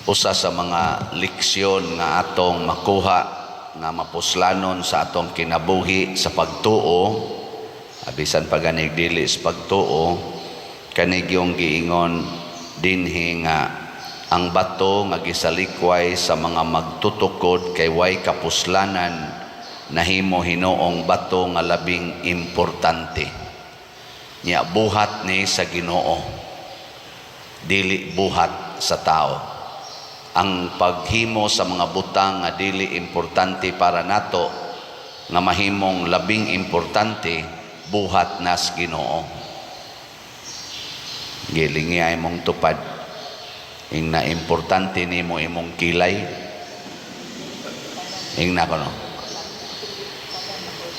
Usa sa mga leksyon nga atong makuha nga mapuslanon sa atong kinabuhi sa pagtuo, abisan pa ganig dili sa pagtuo, kanig yung giingon dinhi nga ang bato nga gisalikway sa mga magtutukod kay way kapuslanan, nahimo hinoong bato nga labing importante. Nya buhat ni sa Ginoo, dili buhat sa tao. Ang paghimo sa mga butang nga dili importante para nato nga mahimong labing importante, buhat nas Ginoo. Gilingi ay mong tupad ing na importante nimo imong kilay. Ing na kono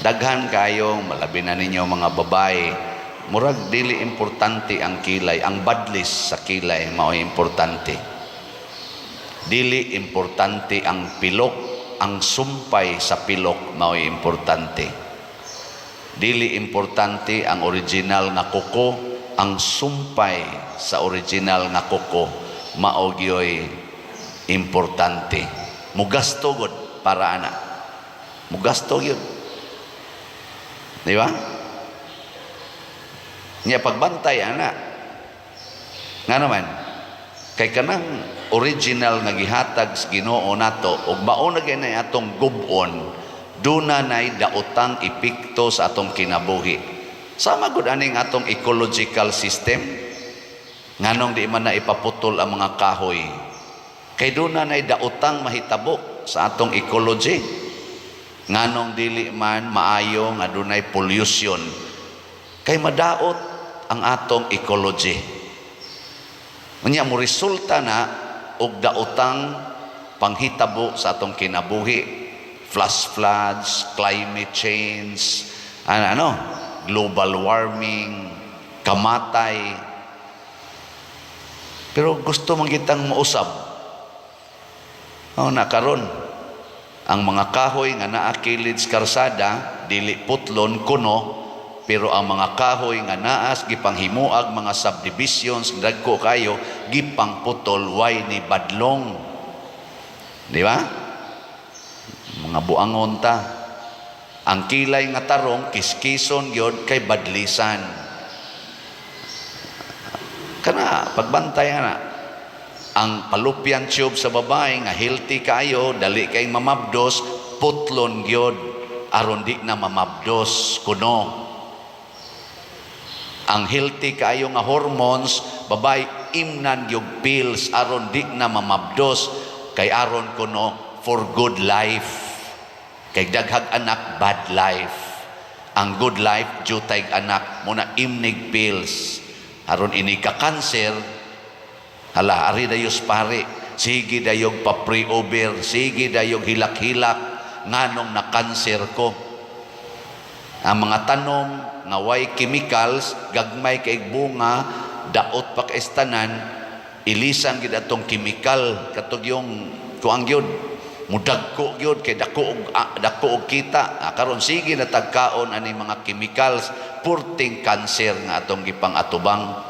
daghan kayo, malabi na ninyo mga babae, murag dili importante ang kilay, ang badlis sa kilay mao importante. Dili importante ang pilok, ang sumpay sa pilok mao importante. Dili importante ang original nga kuko, ang sumpay sa original nga kuko mao gyoy importante. Mugasto gud para ana, mugasto gyud, di ba? Nya pagbantay ana, nga naman kay kanang original nga gihatag sa Ginoo nato ug mao na gyud atong gub-on, duna nay daotang epekto sa atong kinabuhi. Sama gud aning atong ecological system. Nganong di man na ipaputol ang mga kahoy? Kay duna nay daotang mahitabo sa atong ecology. Nganong dili man maayo nga dunay pollution? Kay madaot ang atong ecology. Unya mo resulta na og daotang panghitabo sa atong kinabuhi. Flash floods, climate change, ano, ano, global warming, kamatay. Pero gusto man kitang mausab. Oh, na karon ang mga kahoy nga naa kilid sa karsada dili putlon kuno, pero ang mga kahoy nga naas gipanghimuag mga subdivisions, dagko kayo gipangputol, way ni badlong, di ba? Mga buangon ta. Ang kilay nga tarong kiskison gyud kay badlisan. Kana pagbantay ana. Ang fallopian tube sa babae nga healthy kayo, dali kay mamabdos, putlon gyud aron di na mamabdos kuno. Ang healthy kaayo nga hormones, babae, imnan gyud pills aron di na mamabdos, kay aron kuno for good life. Kay daghag anak, bad life. Ang good life, jutay anak muna, imnig pills aron ini ka cancer. Hala, ari dayos pare, sige dayog pa pray over, sige dayog hilak-hilak, nganong na cancer ko? Ang mga tanom nga way chemicals, gagmay kay bunga, daot pa kaistanan. Ilisan gid atong chemical, katog yung kuang gyud mudagko gyud kay dako og kita. Karon sige na tagkaon ani mga chemicals, purting cancer nga atong gipang-atubang.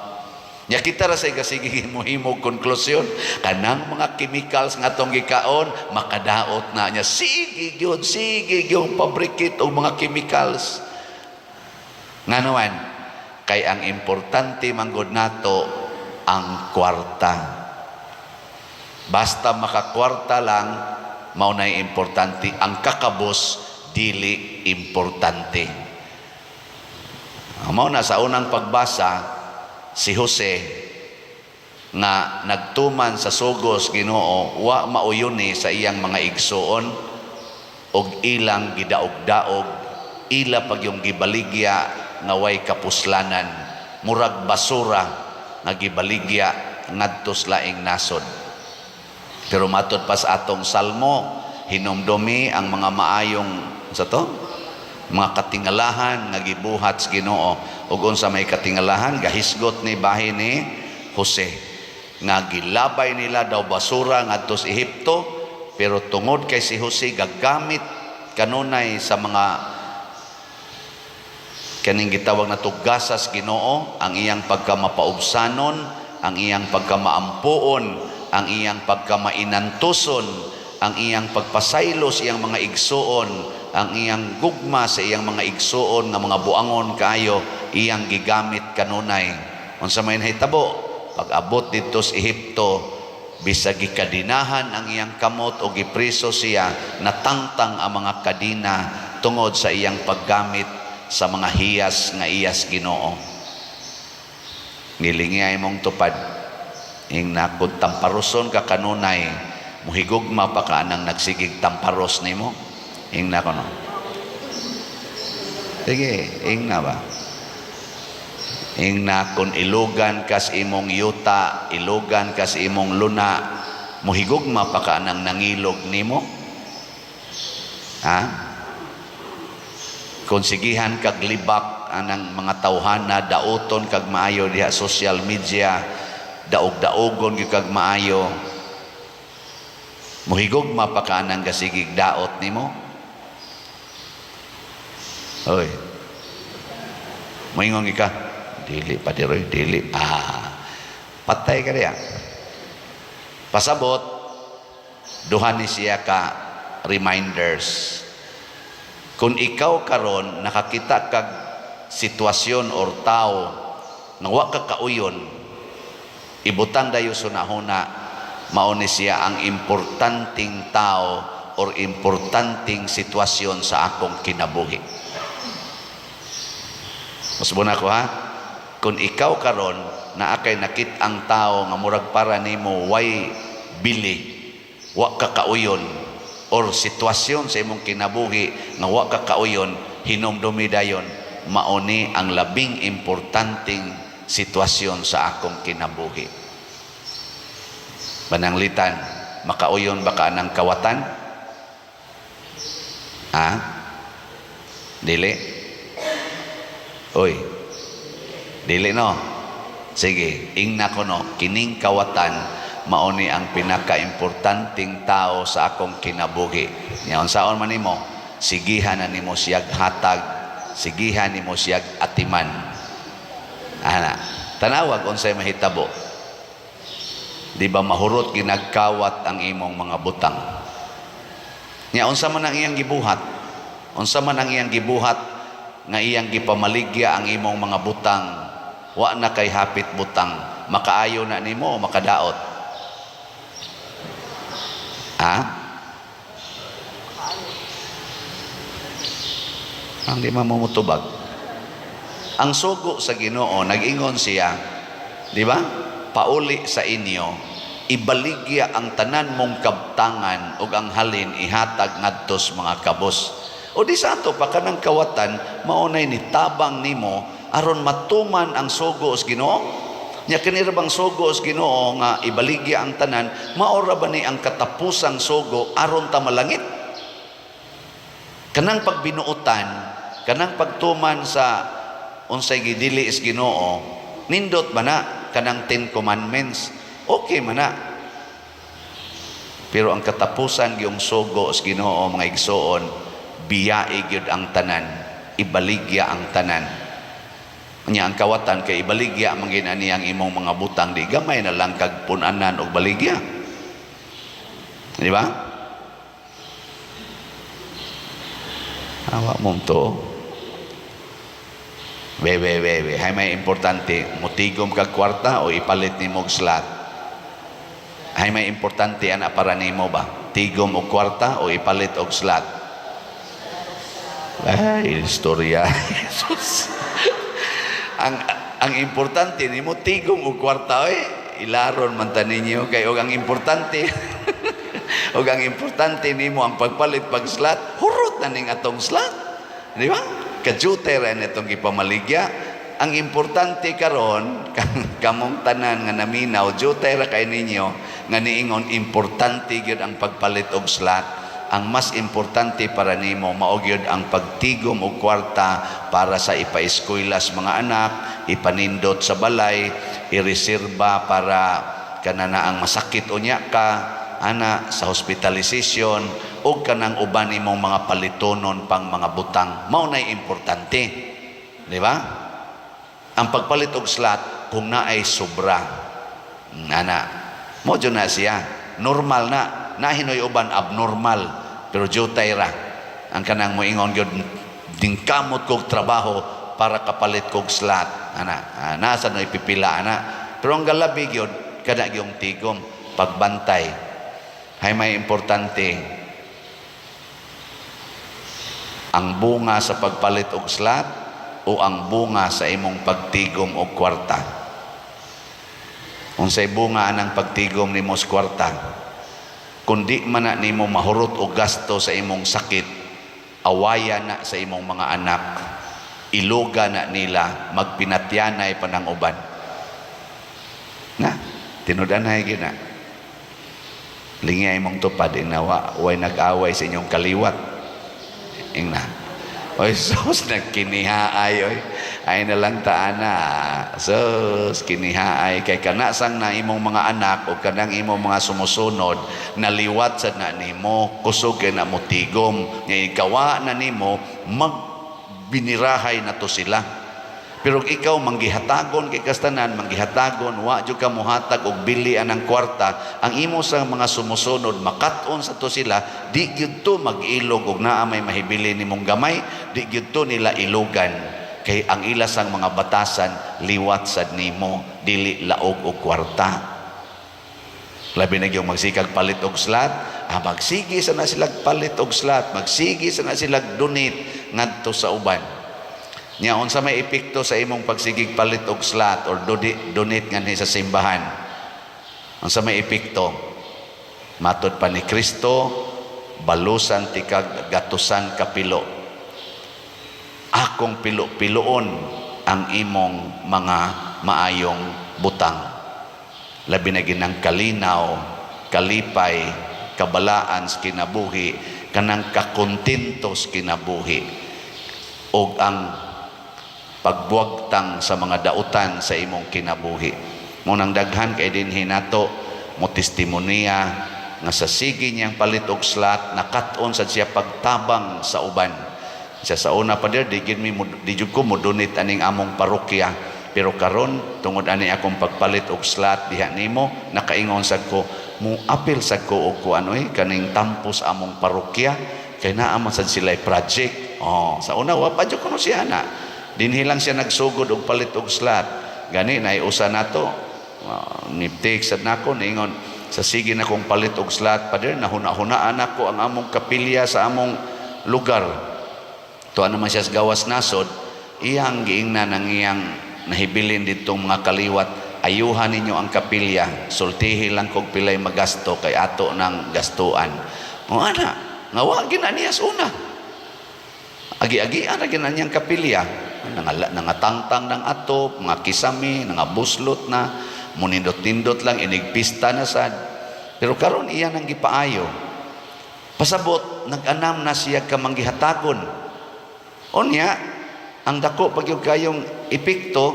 Nya kita ra say sige mohimog konklusyon, kanang mga chemicals nga atong gikaon makadaot na niya. Sige gyud, sige gyud fabricate og mga chemicals. Ngano man? Kay ang importante manggod nato ang kwarta. Basta makakwarta lang, mao na importante. Ang kakabos dili importante. Mao na sa unang pagbasa, si Jose nga nagtuman sa sugos Ginoo, wa mauyuni sa iyang mga igsuon og ilang gidaog-daog, ila pag yung gibaligya nga way kapuslanan, murag basura nga gibaligya ngadto sa laing nasod. Pero matod pa sa atong salmo, hinumdumi ang mga maayong sa to mga katingalahan nga gibuhat sa Ginoo. Ug unsa may katingalahan gahisgot ni bahin ni Jose nga gilabay nila daw basura ngadto sa Ehipto, pero tungod kay si Jose gagamit kanunay sa mga kaning gitawag na tugasas Ginoo, ang iyang pagkamapaubsanon, ang iyang pagkamaampuon. ang iyang pagkamainantuson, ang iyang pagpasaylo sa iyang mga igsuon, ang iyang gugma sa iyang mga igsuon nga mga buangon kaayo, iyang gigamit kanunay. Unsa may nahitabo pag abot didto sa Ehipto, bisag gikadinahan ang iyang kamot o gipriso siya, natangtang ang mga kadina tungod sa iyang paggamit sa mga hiyas nga iyas Ginoo. Ngilingi mong tupad. Ingna, kung tamparoson ka kanunay, muhigugma pa ka anang nagsigig tamparos nimo? Ingna ko, no. Sige, ingna ba? Ingna, kung ilugan kas imong yuta, ilugan kas imong luna, muhigugma pa ka anang nangilog nimo? Ha? Kung sigihan kag libak anang mga tawhana, dauton kag maayo diha social media, daog-daogon gyud kag maayo, muhigugma pa ka anang gasigig daot nimo? Oy. Moingon ka, "Dili pa diroy, dili." Ah. Patay ka diya. Pasabot, duha ni siya ka reminders. Kung ikaw karon nakakita kag sitwasyon or tao nga wa ka kauyon, ibutang dayo sunahuna, mao ni siya ang importanteng tao or importanteng sitwasyon sa akong kinabuhi. Mas ko ha, kung ikaw karon naa kay nakit ang tao nga murag para nimo way bili, wa ka kauyon, or sitwasyon sa imong kinabuhi nga wa ka kauyon, hinumdumi dayon, mao ni ang labing importanteng sitwasyon sa akong kinabuhi. Pananglitan, makauyon ba ka ng kawatan? Ha? Dili? Oy. Dili, no? Sige, ingna ko, no, kining kawatan mao ni ang pinakaimportanteng tao sa akong kinabuhi. Nya unsaon man nimo? Sigihan na nimo siyag hatag, sigihan nimo siyag atiman. Ana, tanawag unsay mahitabo. Di ba mahurot ginagkawat ang imong mga butang? Nya unsa man ang iyang gibuhat? Unsa man ang iyang gibuhat nga iyang gipamaligya ang imong mga butang? Wa na kay hapit butang. Makaayo na nimo o makadaot? Ha? Ang di mamumutubag. Ang sugo sa Ginoo, nag-ingon siya, di ba? "Pauli sa inyo, ibaligya ang tanan mong kabtangan ug ang halin ihatag ngadto sa mga kabos." O di sa ato pa kanang kawatan mao nay nitabang nimo aron matuman ang sugo sa Ginoo. Nya kini ra bang sugo sa Ginoo nga ibaligya ang tanan, mao ra ba ni ang katapusang sugo aron ta malangit? Kanang pagbinuotan, kanang pagtuman sa unsay gidili is Ginoo, nindot ba na kanang 10 Commandments? Okay man na. Pero ang katapusan gyung sugo sa Ginoo, mga igsoon, biyai gyud ang tanan, ibaligya ang tanan. Nya ang kawatan kay ibaligya man gyud ani ang imong mga butang, di gamay na lang kag punanan og baligya. Di ba? Awa mo to. Be, be, be, be. Hay may importante, mutigom kag kwarta o ipalit nimo og slot? Hay may importante ana para nimo ba? Tigom og kwarta o ipalit og slot? Ay, istorya. Jesus. Ang importante nimo tigom og kwarta, oy. Ilaron man ta ninyo kay og ang importante nimo ang pagpalit pag slot, hurot na ning atong slot. Di ba? Kadyutay ra nitong gipamaligya. Ang importante karon, kamong tanan nga naminaw, jutay ra kay ninyo nga niingon importante gyud ang pagpalit og slot. Ang mas importante para nimo mao gyud ang pagtigom og kwarta para sa ipaeskuylas mga anak, ipanindot sa balay, ireserba para kanana ang masakit unya ka ana sa hospitalization o kanang uban nimong mga palitonon pang mga butang. Mao nay importante, di ba? Ang pagpalit og slot kung naay sobra ana. Mo jud na siya. Normal na. Nahinoy uban abnormal, pero jutay ra. Ang kanang moingon gyud, "Dingkamot kog trabaho para kapalit kog slot." Ana, ah, nasa no ipipila ana. Pero ang galabi gyud kada gyung tigom pagbantay. Hay may importante ang bunga sa pagpalit og slot o ang bunga sa imong pagtigom og kwarta? Unsay bunga anang pagtigom nimo sa kwarta? Kundi man na nimo mahurot og gasto sa imong sakit, awaya na sa imong mga anak, iluga na nila, magpinatyanay pa ng uban. Na, tinud-anay gyud na. Lingya imong tupad, inawa, way nag-away sa inyong kaliwat. Ingna. Oy, sus, nagkinihaay, oy. Ay na lang taana. Sus, kinihaay. Kay kanasang na imong mga anak o kanang imong mga sumusunod, naliwat sa na nimo, kusog kay na mo tigom. Nga ikawa na nimo, magbinirahay na to sila. Pero ikaw manggihatagon kay kastanan, manggihatagon, wa jud ka muhatag og bili anang kwarta, ang imo sa mga sumusunod makat-on sa to sila, di gyud to mag-ilog og naa may mahibili nimong gamay, di gyud to nila ilugan. Kay ang ila sang mga batasan liwat sad nimo, dili laog og kwarta. Labi na gyud magsikag palit og slot, ah, magsige sa na sila palit og slot, magsige sa na sila donate ngadto sa uban. Nya unsa may epekto sa imong pagsigig palit og slot or donate nganhi sa simbahan? Unsa may epekto? Matod pa ni Kristo, balusan tikag gatusan ka pilo. Akong pilo-piloon ang imong mga maayong butang. Labi na ginang kalinaw, kalipay, kabalaan sa kinabuhi, kanang kakontento sa kinabuhi, og ang pagbuwagtang sa mga dautan sa imong kinabuhi. Munang daghan kay dinhi nato mo testimonya nga sa sige niyang palit og slot, nakat-on sad siya pagtabang sa uban. Siya sa una pa dir, di gid mi di jud ko mo donate aning among parokya. Pero karon, tungod ani akong pagpalit og slot diha nimo, nakaingon sad ko, mo apil sad ko og kuan oy, kaning tampos among parokya kay naa man sad sila project. Oh, sa una wa pa jud kuno siya na. Dinhi lang siya nagsugod og palit og slot. Gani nay usa nato. Ni text sad nako, niingon sa sige na kong palit og slot, "Pader, nahuna-hunaan ako ang among kapilya sa among lugar." Tuwa naman siya sa gawas nasod, iyang giingnan ang iyang nahibilin ditong mga kaliwat, "Ayuhan ninyo ang kapilya, sultihi lang kog pilay magasto kay ato ng gastuan." O ana, nga wa gina niya sa una. Agi-agian ra gina niyang kapilya. Nangatangtang ng atop, mga kisame, nangabuslot na, munindot-nindot lang, inigpista na sad. Pero karon iya nang gipaayo. Pasabot, nag-anam na siya kamanggihatagon. Unya, ang dako pag yung kayong epekto,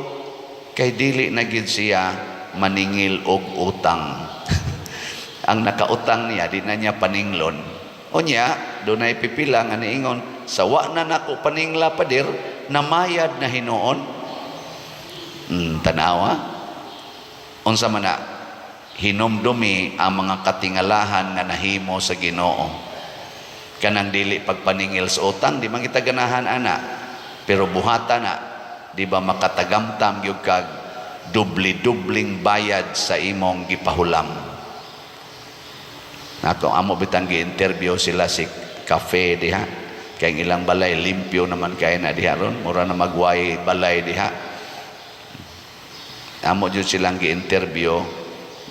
kay dili na gid siya maningil og utang. Ang nakautang niya, di na niya paninglon. Unya, dunay pipila nga niingon, "Sawa na nako paningla, pader, namayad na hinuon." Tanawa. Unsa man na hinumdumi ang mga katingalahan nga nahimo sa Ginoo. Kanang dili pagpaningil sa utang, di man kita ganahan ana. Pero buhata na, di ba makatagamtam gyud kag dubli-dubling bayad sa imong gipahulam? Nako amo bitang gi-interview sila si cafe diha. Kay ang ilang balay limpyo naman kay na diha ron, mura na magway balay diha. Amo jud silang gi-interview,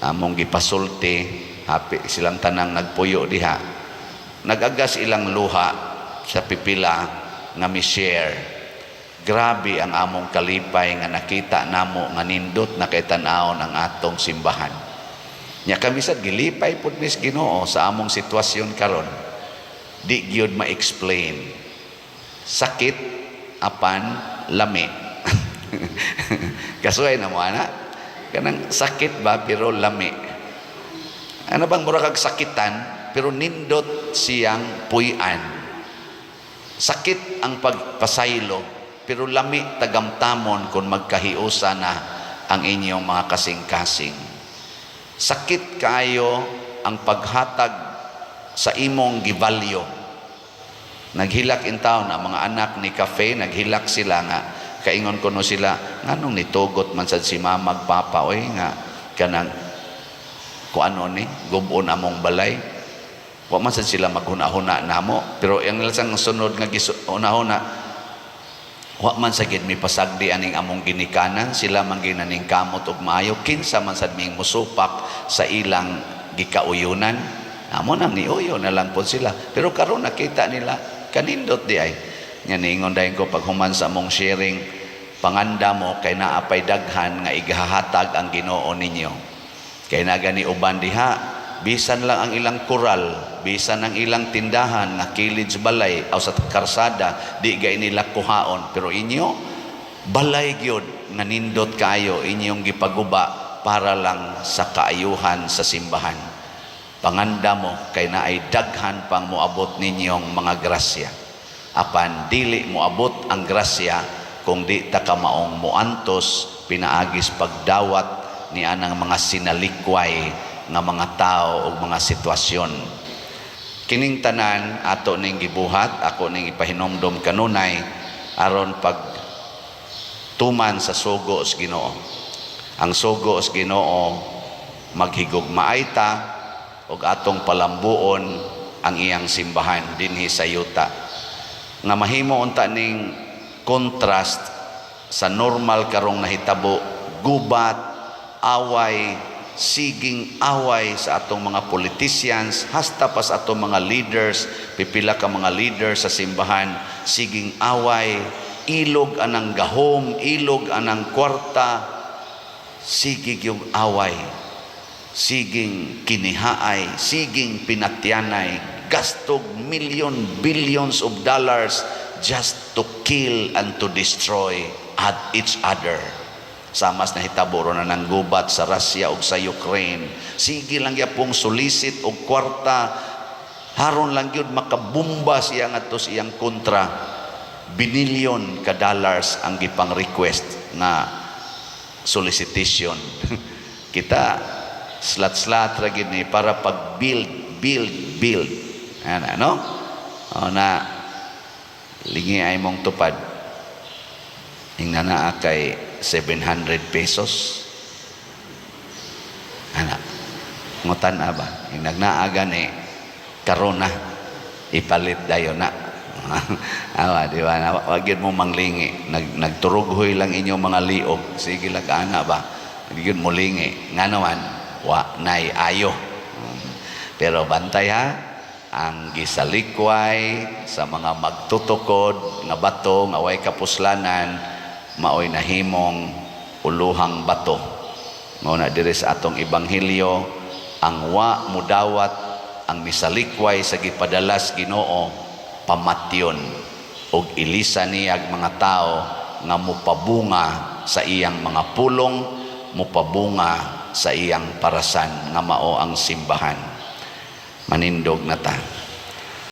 among gipasulti, happy silang tanang nagpuyo diha. Nagagas ilang luha sa pipila nga mi share. "Grabe ang among kalipay nga nakita namo nga nindot na kay tan-awon ang atong simbahan." Nya kami sad gilipay pud mis Ginoo sa among sitwasyon karon. Di gyud ma-explain. Sakit apan lami. Kasuhay na mo ana. Kanang sakit ba pero lami. Ano bang mura kag sakitan pero nindot siyang puy-an. Sakit ang pagpasaylo pero lami tagamtamon kung magkahiusa na ang inyong mga kasing-kasing. Sakit kaayo ang paghatag sa imong givalue. Naghilak in town ang mga anak ni Cafe, naghilak sila nga kaingon kuno sila, nganong nitugot man sad si mama ug papa oy nga kanang kuano ni gub-on among balay. Wa man sad sila maghuna-huna namo, pero ang lasang sunod nga gihuna-huna, wa man sa gid mi pasagdi aning among ginikanan, sila man ginaning kamot og maayo, kinsa man sad ming musupak sa ilang gikauyunan. Amo nang niuyo na lang po sila, pero karon nakita nila kanindot di ay nga niingon dayon ko paghuman sa among sharing, panganda mo kay naa pay daghan nga igahatag ang Ginoo ninyo. Kay nagani uban diha, bisan lang ang ilang kural, bisan ang ilang tindahan nga kilid sa balay o sa karsada, di gay nila kuhaon, pero inyo balay gyud nga nindot kaayo inyong gipaguba para lang sa kaayuhan sa simbahan. Panganda mo kay naay daghan pang moabot ninyong mga grasya. Apan dili moabot ang grasya kung di ta kamaong moantos pinaagis pagdawat ni anang mga sinalikway nga mga tao o mga sitwasyon. Kining tanan ato ning gibuhat, ako ning ipahinomdom kanunay aron pag tuman sa sugo sa Ginoo. Ang sugo sa Ginoo, maghigugmaay ta ug atong palambuon ang iyang simbahan dinhi sa yuta. Nga mahimo unta ning contrast sa normal karong nahitabo, gubat, away, siging away sa atong mga politicians, hasta pa sa atong mga leaders, pipila ka mga leaders sa simbahan, siging away, ilog anang gahom, ilog anang kwarta, sige yung away, siging kinihaay, siging pinatyanay, gastog million, billions of dollars just to kill and to destroy at each other. Samas nahitabo ron na ng gubat sa Russia ug sa Ukraine. Sige lang gyapong solicit og kwarta, haron lang gyud makabumba siya ngadto sa iyang kontra. Binilyon ka dollars ang gipang request nga solicitation. Kita slat-slat ra gid ni para pag build, build, build. Ana, no? O na lingi ay mong tupad. Ingna naa kay 700 pesos. Ana. Ngutan ba? Ingnag naa gani karon na ipalit dayon na. Awa, di ba? Wag yun mo manglingi. Nagturughoy lang inyong mga liog. Sige lang ana ba? Wag yun mo lingi. Nga naman, wa nay ayo. Pero bantay ha, ang gisalikway sa mga magtutukod nga bato nga way kapuslanan maoy nahimong uluhang bato. Mao na diri sa atong ebanghelyo, ang wa mudawat ang misalikway sa gipadalas Ginoo, pamatyon og ilisa niyag mga tao nga mopabunga sa iyang mga pulong, mopabunga sa iyang parasan nga mao ang simbahan. Manindog na ta.